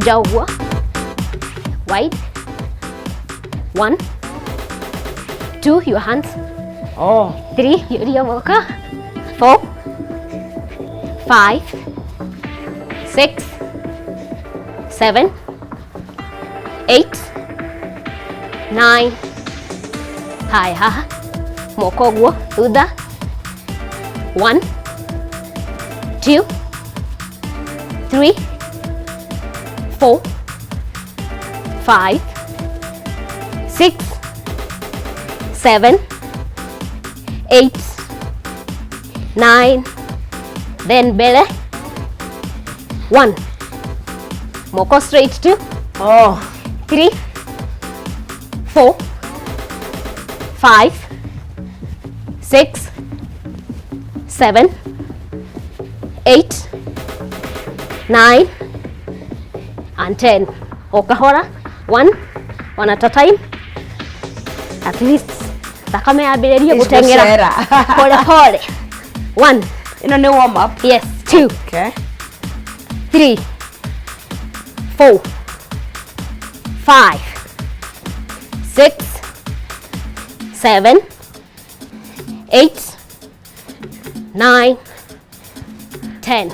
Tũgũkũnja ũguo wide. One, two, your hands. Oh. Three, hiũria moko. Four, five, six, seven, eight, nine. Haya, haha moko ũguo thutha. One, two, three, four, five, six, seven, eight, nine, then mbere. One, moko straight. Two, Oh. three, four, five, six, seven, eight, 9, and 10. O kahora, one, one at a time. At least thakame yambĩrĩrie gũteng'era Gũcera. Pole pole. One, Ĩno nĩ warm up. Yes, two, three, four, five, six, seven, 8, 9, 10.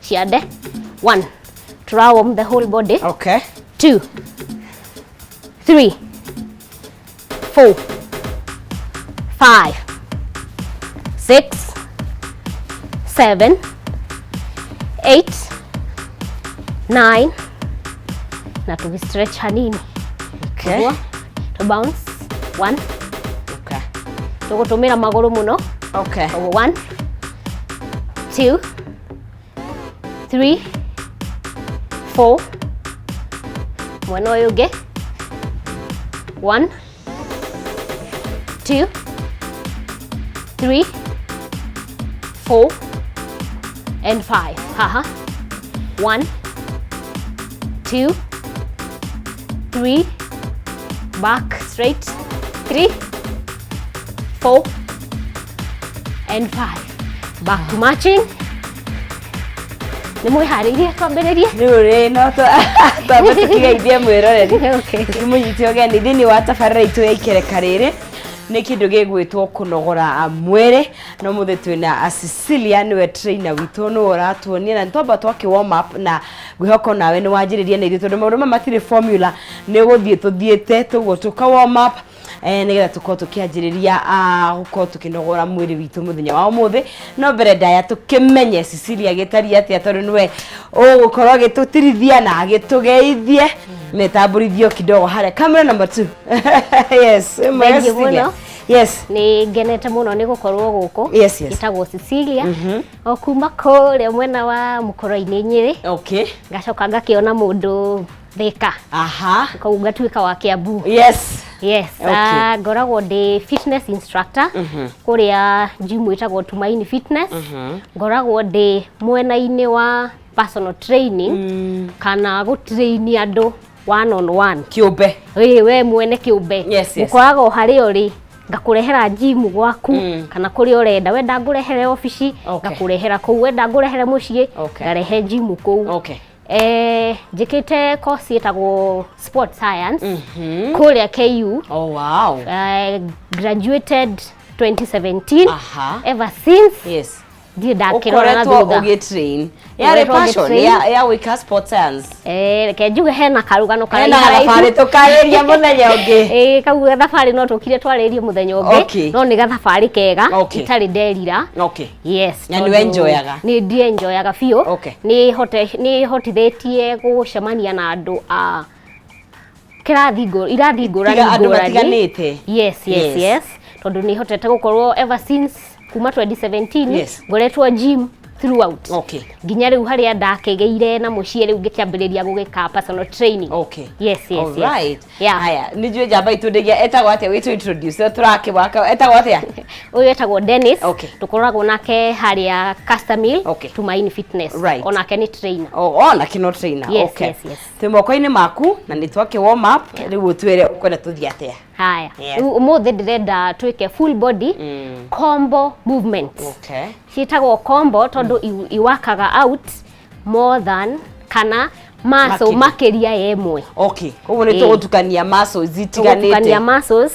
Ciande. One. Try warm the whole body. Two, three, four, five, six, 7, 8, 9, na tũgĩ-stretch hanini. Ũguo, to bounce. One. Tũgũtũmĩra magũrũ mũno. Koguo one, two, three, four. Mwena ũyũ ũngĩ. One, two, three, four, and five. Haha. One, two, three, back straight, three, four, and five. Back to marching. Nĩ mwĩharĩirie twambĩrĩrie? Rĩu rĩ no twambe tũkĩgeithie mwĩroreri. Okay. Tũkĩmũnyite ũgeni thĩinĩ wa tabarĩra itũ ya ikereka rĩrĩ nĩ kĩndũ gĩgwĩtwo kũnogora mwĩrĩ, no mũthĩ twĩna Cecilia, nĩwe trainer witũ, nĩwe ũratuonia na nĩtwamba twakĩ warm up, na ngwĩhoka nawe nĩ wanjĩrĩria na ithuĩ tondũ maũndũ maya matirĩ formula, nĩ gũthiĩ tũthiĩte tũguo tũka warm up nĩgetha tũkorwo tũkĩanjĩrĩria gũkorwo tũkĩnogora mwĩrĩ witũ mũthenya wa ũmũthĩ. No mbere ndaya tũkĩmenye Cecilia gĩtariĩ atĩa, tondũ nĩwe ũgũkorwo agĩtũtirithia na agĩtũgeithie na ĩtambũrithio kidogo harĩa camera number 2. Yes, mwega. Thank you Cecilia. Mũno. Nĩ ngenete mũno nĩ gũkorwo gũkũ. Ĩtagwo Cecilia o kuma kũrĩa mwena wa Mũkoro-inĩ, Nyĩrĩ. Ngacoka ngakĩona mũndũ Thĩka. Koguo ngatuĩka wa Kiambu. Yes. Ngoragwo ndĩ fitness instructor kũrĩa gym ĩtagwo Tumaini Fitness. Ngoragwo ndĩ mwena-inĩ wa personal training kana gũtrain andũ one on one. Kĩũmbe. Ĩĩ, we mwene kĩũmbe. Ũkoraga o harĩa ũrĩ, ngakũrehera gym gwaku kana kũrĩa ũrenda. Wenda ngũrehere obici, ngakũrehera kũu. Wenda ngũrehere mũciĩ, ngarehe gym kũu. Njĩkĩte course ĩtagwo sport science kũrĩa KU. Graduated 2017. Ever since ndirĩ ndakĩrora na Ũkoretwo thutha. ũgĩtrain. Yarĩ Ũkoretwo passion ũgĩtrain. ya gwĩka sport science. Reke njuge hena karũgano Hena karaihu. thabarĩ tũkarĩria mũthenya ũngĩ. Ĩĩ, kau gathabarĩ no tũkire twarĩrie mũthenya ũngĩ. No nĩ gathabarĩ kega. Itarĩ nderira. Yes. Na nĩ Tondũ wenjoyaga? Nĩ ndienjoyaga biũ. Nĩ hotithĩtie gũcemania na andũ a kĩrathi irathi ngũrani Tiga andũ ngũrani. matiganĩte. Yes. Yes, tondũ nĩ hotete gũkorwo ever since kuma 2017 ngoretwo gym throughout nginya rĩu harĩa ndakĩgĩire na mũciĩ, rĩu ngĩkĩambĩrĩria gũgĩka personal training. Yes. Yeah. Haya, nĩ njũĩ njamba itũ ndĩgia etagwo atĩa, wĩtũ introduce tũrakĩwaka, etagwo atĩa? Ũyũ etagwo Dennis. Tũkoragwo nake harĩa Custom Mill, Tumaini Fitness. Onake nĩ trainer. Oh, na kĩno trainer. Yes. Yes. Twĩ moko-inĩ maku na nĩ twakĩ warm up, rĩu ũtwĩre ũkwenda tũthiĩ atĩa. Haya. Yes. Rĩu ũmũthĩ ndĩrenda twĩke full body combo movements. Ciĩtagwo combo tondũ iwakaga out more than kana Muscle Makĩria. Makĩria ya ĩmwe. Okay, koguo nĩ tũgũtukania muscles Tũgũtukania itiganĩte. Muscles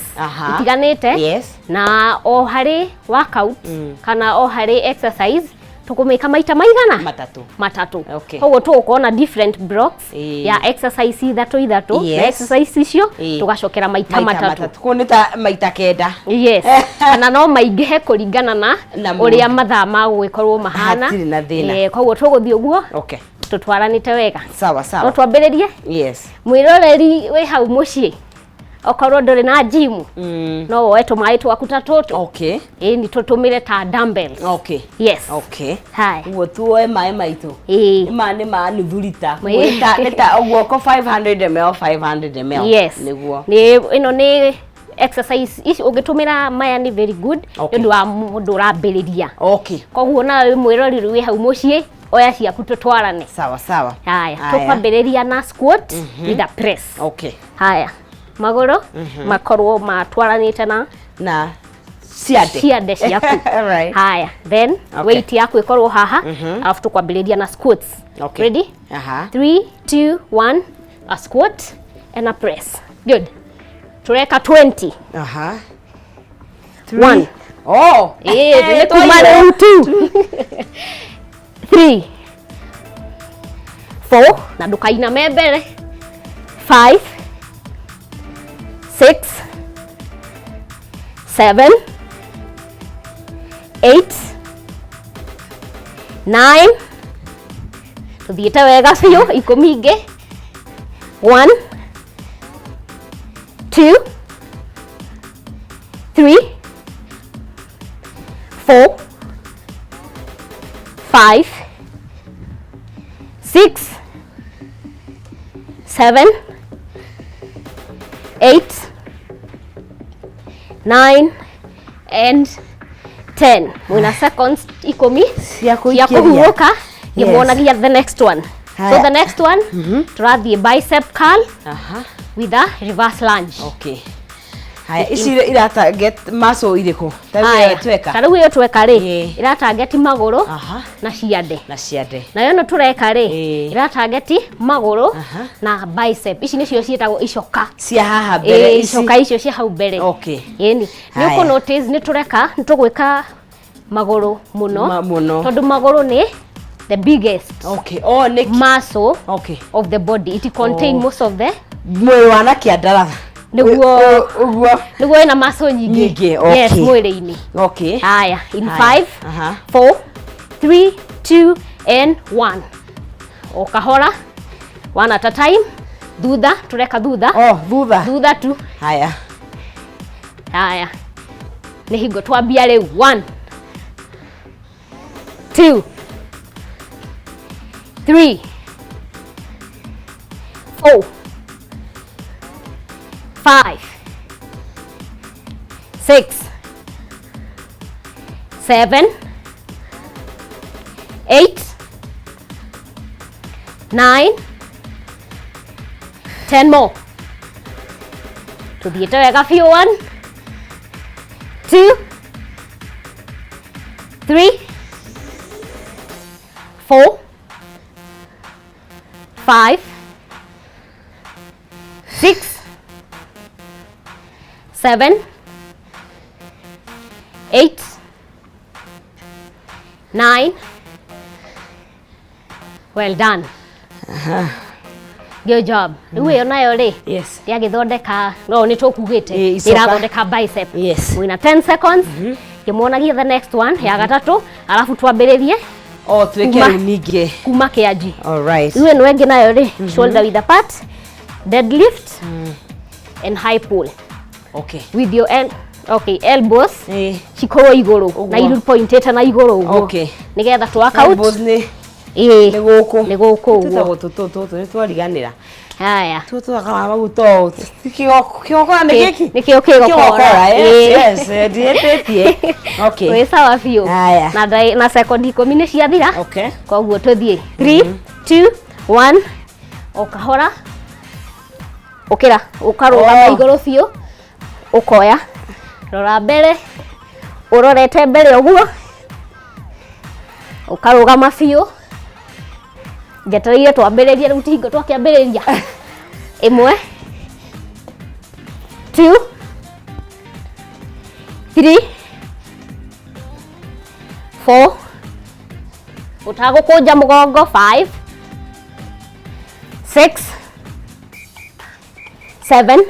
itiganĩte. Na o harĩ workout kana o harĩ exercise tũkũmĩka maita maigana? Matatũ. Matatũ. Koguo tũgũkorwo na different blocks ya exercise ithatũ ithatũ, na exercise icio tũgacokera maita maita matatũ. Matatũ, koguo nĩ ta maita 9. Yes, kana no maingĩhe kũringana na Na ũrĩa mũndũ. Mathaa ma gũgĩkorwo mahana. Hatirĩ na thĩna. Koguo tũgũthiĩ ũguo tũtwaranĩte wega. Sawa. No Sawa. Twambĩrĩrie. Yes. Mwĩroreri wĩ hau mũciĩ, okorwo ndũrĩ na gym, no woe tũmaĩ twaku ta tũtũ, ĩni tũtũmĩre ta dumbbells. Yes. Haya. Ũguo tuoe maĩ maitũ. Ma nĩ ma nuthu rita. Nĩ ta ũguo ko 500 ml, 500 ml. Nĩguo. Nĩ ĩno nĩ exercise ici ũngĩtũmĩra maya nĩ very good nĩ ũndũ wa mũndũ ũrambĩrĩria. Koguo nawe mwĩroreri wĩ hau mũciĩ, oya ciaku tũtwarane. Sawa sawa. Haya. Haya. Tũkwambĩrĩria na squat with a press. Haya, magũrũ makorwo matwaranĩte na Na ciande. Ciande ciaku. Haya, then weight yaku ĩkorwo haha, alafu tũkwambĩrĩria na squats. Ready? Aha. 3, 2, 1, a squat and a press. Good. Tureka 20. One. Oh. Nĩ kuma rĩu. 2, 3, 4, na ndũkainame mbere. 5, 6, 7, 8, 9, tũthiĩte wega biũ, 10 ingĩ. 1, 2, 3, 4, 5, 6, 7, 8, 9 and 10. Mwina seconds 10 cia cia kũikĩria. Kũhurũka ngĩmuonagia the next one. So Haya. The next one tũrathiĩ bicep curl with a reverse lunge. Okay. Haya, ici ira target muscle irĩkũ? Ta rĩu Haya, ĩyo tweka. Ta rĩu ĩyo tweka rĩ, ĩra target magũrũ na ciande. Na ciande. Nayo ĩno tũreka rĩ, ĩra target magũrũ na bicep. Ici nĩcio ciĩtagwo icoka. Cia haha mbere ici. Icoka icio cia hau mbere. Ĩni nĩ ũkũ notice nĩ tũreka nĩ tũgwĩka magũrũ mũno, Mũno. Tondũ magũrũ nĩ the biggest Oh, nĩ muscle of the body. It contain most of the Mwĩrĩ wa na kĩandaratha. Nĩguo. Ũguo. Nĩguo ĩna muscle nyingĩ. Nyingĩ, Yes, mwĩrĩ-inĩ. Haya, in Haya. 5, 4, 3, 2 and 1. O kahora, one at a time. Thutha, tureka thutha. Oh, thutha. Thutha tu. Haya. Haya. Nĩ hingo twambia rĩu. 1, 2, 3, 4, 5, 6, 7, 8, 9, 10 more. Tuthiĩte wega biũ. 1, 2, 3, 4, 5, 6, 7, 8, 9. Well done. Good job. Rĩu ĩyo nayo rĩ, yagĩthondeka no nĩ tũkugĩte Icoka. ĩrathondeka bicep. Wĩna 10 seconds ngĩmuonagia the next one ya gatatũ, alafu twambĩrĩrie Oh, twĩke rĩu ningĩ. Kuma kĩanji. All right. Rĩu ĩno ĩngĩ nayo rĩ, shoulder width apart deadlift and high pull with your okay, elbows cikorwo igũrũ na iru pointĩte na igũrũ ũguo nĩgetha tũ work out. Elbows nĩ nĩ gũkũ. Nĩ gũkũ ũguo. Tũtagwo tũtũ tũtũ nĩ twariganĩra. Haya. Tũtwakaga maguta ũũ. Kĩgokora nĩ gĩkĩ? Nĩkĩo kĩgokora. Yes, ndiĩtĩtie. Okay. Wĩ sawa biũ. Haya. Na sekondi 10 nĩ ciathira. Koguo tũthiĩ 3, 2, 1, o kahora ũkĩra ũkarũgama igũrũ biũ, ũkoya rora mbere, ũrorete mbere ũguo, ũkarũgama biũ. Njetereire twambĩrĩrie, rĩu ti hingo twakĩambĩrĩria. 1, 2, 3, 4, ũtagũkũnja mũgongo, 5, 6, 7.